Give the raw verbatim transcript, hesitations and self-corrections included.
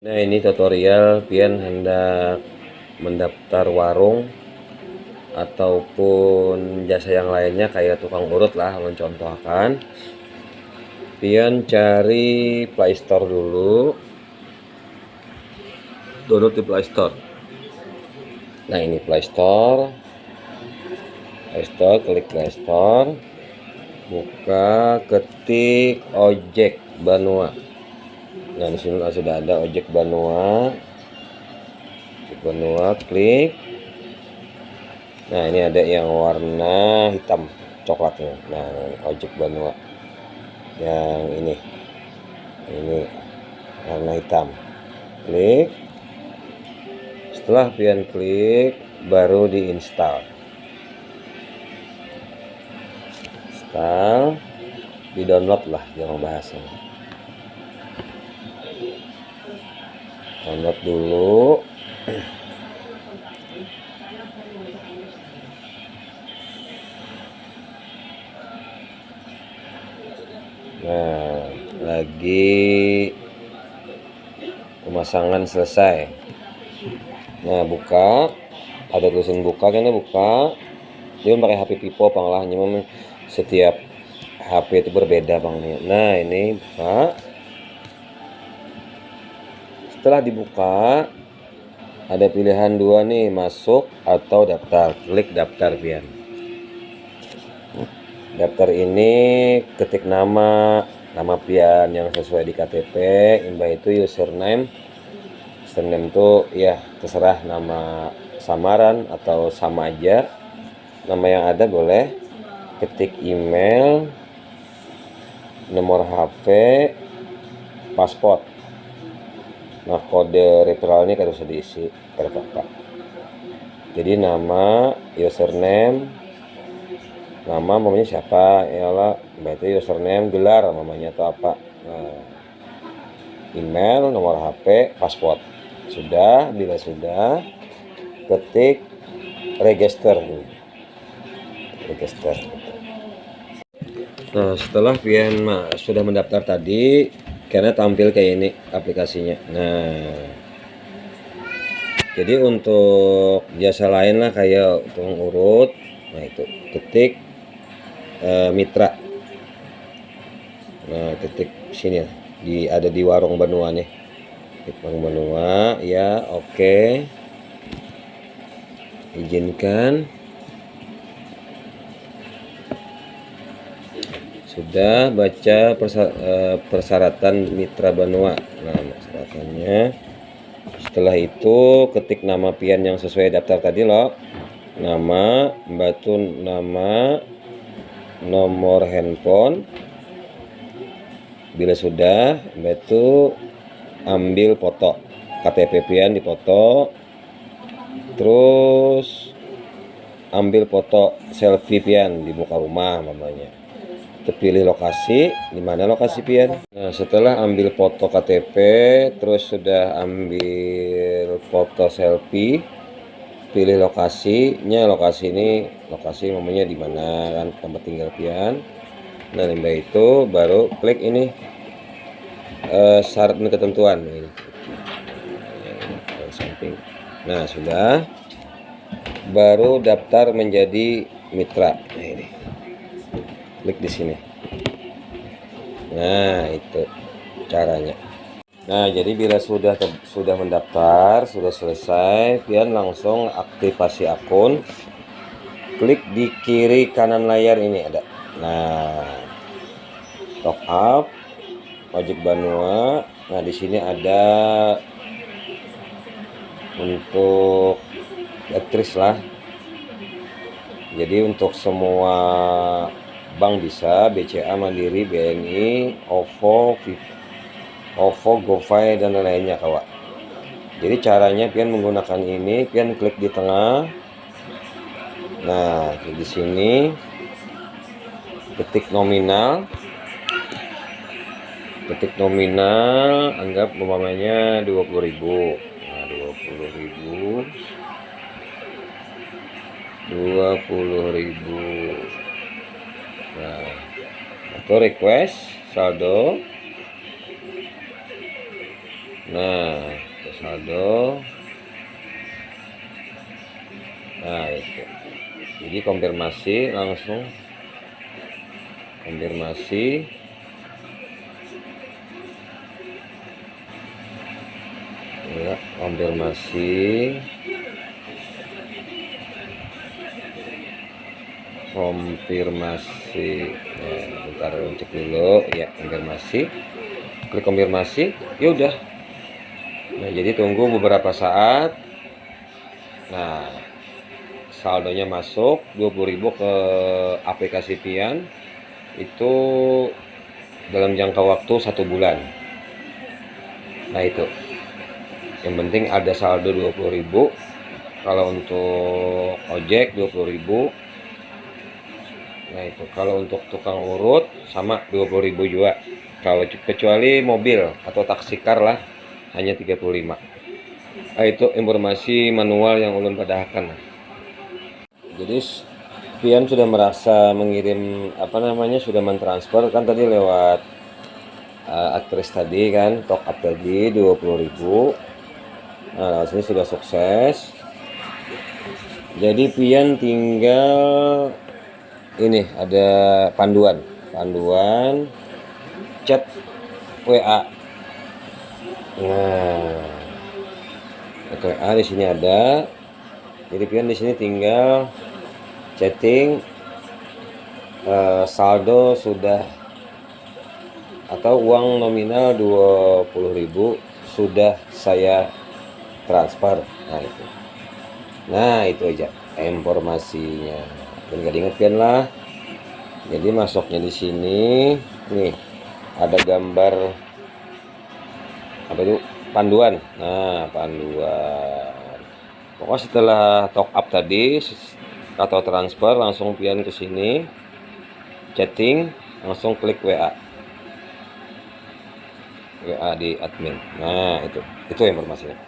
Nah, ini tutorial pian hendak mendaftar warung ataupun jasa yang lainnya kayak tukang urut lah, ulun contohkan. Pian cari Play Store dulu. Download di Play Store. Nah, ini Play Store. Play Store, klik Play Store. Buka, ketik Ojek Banua. Nah, di sini sudah ada Ojek Banua. Ojek Banua, klik. Nah, ini ada yang warna hitam, coklatnya. Nah, Ojek Banua. Yang ini. Ini warna hitam. Klik. Setelah pian klik, baru diinstal. Install, di-download lah, jangan bahasanya. Download dulu. Nah, lagi pemasangan selesai. Nah, buka. Ada tulisan buka, kena buka. Dia pakai H P Vivo pang lah, cuma setiap H P itu berbeda pang nih. Nah, ini buka. Setelah dibuka, ada pilihan dua nih, masuk atau daftar. Klik daftar pian. Daftar ini ketik nama, nama pian yang sesuai di K T P, imbah itu username. Username tuh ya terserah nama samaran atau sama aja. Nama yang ada boleh. Ketik email, nomor H P, paspor. Nah, kode referralnya kada usah diisi, kada apa-apa. Jadi nama, username, nama mamanya siapa, ialah berarti username, gelar mamanya atau apa. Nah, email, nomor H P, paspor. Sudah, bila sudah, ketik register. Register. Nah, setelah pian ma- sudah mendaftar tadi, karena tampil kayak ini aplikasinya. Nah, jadi untuk jasa lain lah kayak tukang urut, nah itu ketik eh, mitra. Nah, ketik sini lah. Di ada di warung Banua nih. Ketik warung Banua, ya, oke. Izinkan. Sudah baca persa- eh, persyaratan mitra Banua. Nah, persyaratannya. Setelah itu ketik nama pian yang sesuai daftar tadi loh. Nama, batu nama, nomor handphone. Bila sudah, batu ambil foto. K T P pian dipoto. Terus ambil foto selfie pian di muka rumah mamanya. Terpilih lokasi, di mana lokasi pian. Nah, setelah ambil foto K T P, terus sudah ambil foto selfie, pilih lokasinya, lokasi ini, lokasi mamanya di mana kan tempat tinggal pian. Nah, limbah itu baru klik ini eh, syarat dan ketentuan ini. Yang samping. Nah, sudah. Baru daftar menjadi mitra. Nah, ini. Klik di sini. Nah, itu caranya. Nah, jadi bila sudah ter- sudah mendaftar, sudah selesai, pian langsung aktivasi akun. Klik di kiri kanan layar ini ada. Nah, top up, Ojek Banua. Nah, di sini ada untuk elektris lah. Jadi untuk semua bank bisa, B C A, Mandiri, B N I, OVO, Viv- OVO, GoPay, dan lain-lainnya, kawa. Jadi caranya pian menggunakan ini, pian klik di tengah. Nah, klik di sini, ketik nominal. Ketik nominal, anggap umpamanya dua puluh ribu. Nah, dua puluh ribu. Dua puluh ribu. Nah, atau request saldo. Nah, saldo. Nah, itu. Jadi konfirmasi langsung. Konfirmasi. Ya, konfirmasi. Konfirmasi. Ya, bentar, cek dulu. Ya, konfirmasi. Klik konfirmasi. Ya udah. Nah, jadi tunggu beberapa saat. Nah, saldonya masuk dua puluh ribu ke aplikasi Pian itu dalam jangka waktu satu bulan. Nah, itu. Yang penting ada saldo dua puluh ribu. Kalau untuk ojek dua puluh ribu. Nah, itu. Kalau untuk tukang urut sama dua puluh ribu juga. Kalau kecuali mobil atau taksi kar lah, hanya tiga puluh lima. Ah, itu informasi manual yang ulun padahakan. Jadi, pian sudah merasa mengirim, apa namanya, sudah mentransfer kan tadi lewat uh, aktris tadi kan, top up tadi dua puluh ribu. Nah, sini sudah sukses. Jadi pian tinggal ini ada panduan, panduan chat W A. Nah, chat W A di sini ada. Jadi pian di sini tinggal chatting, eh, saldo sudah atau uang nominal dua puluh ribu sudah saya transfer. Nah, itu. Nah, itu aja informasinya. Dan gak diinget pian lah. Jadi masuknya di sini nih ada gambar apa itu, panduan. Nah, panduan. Pokoknya setelah top up tadi atau transfer, langsung pian ke sini, chatting, langsung klik W A. W A di admin. Nah, itu. Itu informasinya.